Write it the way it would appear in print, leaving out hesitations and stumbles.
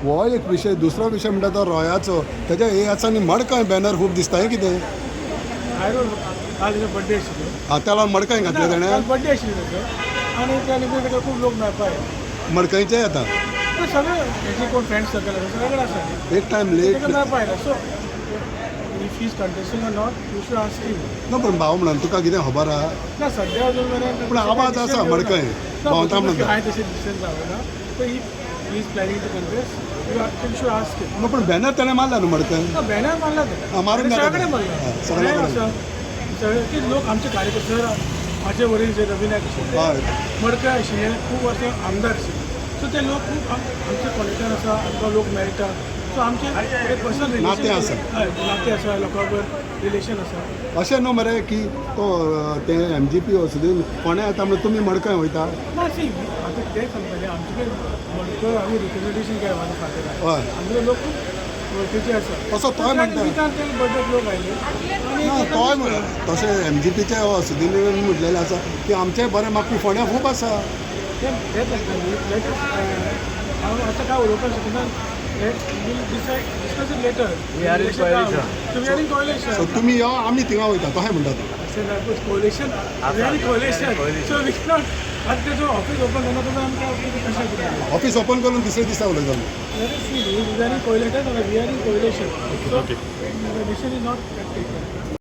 हो एक विशय. दुसरो विशय म्हणटा तो रोयाचो. तेज्या हे आसा न्ही, मडकय बॅनर खूब दिसता. हें कितें? I don't. काल तेजो बड्डे आशिल्लो. आं, त्याला मडकय घातले काल तेणें. बड्डे आशिल्लो तेजो आनी त्या निमित्तान ताका खूब लोक मेळपा आयले. मडकयचे येता. ते सगळे तेजे कोण फ्रेंड सर्कल आसा, सगळे कडेन आसा. एक टायम लेट. ताका मेळपा आयला. So if he's contesting or not, you should ask him. ना, पण भाव म्हणून तुका कितें खबर आहा? ना, सध्या अजून मेरेन. पूण आवाज आसा मडकय भोंवता म्हणटा. कांय तशें डिसिजन जावं ना. So if he is planning to contest, you should ask him. ना, पण बॅनर तेणें मारला न्हू मडकय? ना, बॅनर मारला ते. हा, मारून सगळ्याकडे दाखयता. मारला. हा, सगळ्याकडे. आसा सगळे ते लोक. आमचे कार्यकर्ते, माझे वडील जे रवी नायक आशिल्ले, मडकय आशिल्ले, खूब वर्सां आमदार आशिल्ले. सो ते लोक खूब आमचे कॉन्टेक्टान आसा. आमकां लोक मेळटा. सो आमचे एक पर्सनल नातें आसा. हय, नातें आसा, लोकां बरोबर रिलेशन आसा. अशें न्हू मरे की तो ते एमजीपी वसुदेव कोणें येता म्हणून तुमी मडकय वयता? ना, सी, आतां तें सांगताले, आमचे कडेन मडकय आमी रिप्रेझेंटेशन काय माझ्या फादर. आमचे लोक खूब वळखीचे आसा. तसो तोय म्हणटा. निमित्तान ते बड्डेक लोक आयले आनी ना, तोय तशें एमजीपीचे वसुदेव म्हटलेलें आसा की आमचें बरें मागपी फोंड्या खूब आसा. ते तेच सांगता न्ही. Let, हांव आतां काय उलोवपाक शकना. Let we'll decide, discuss it later. We are in coalition. We are in coalition. So तुमी यो, आमी थिंगा वयता, तशें म्हणटा तूं? अशें ना, coalition, we are in coalition, so we cannot. आतां तेजो ऑफिस ओपन जाना तो आमकां कशें कितें. ऑफिस ओपन करून दुसरे दिसा उलयता. Let us see, we are in coalition, we are in coalition, so decision is not taken.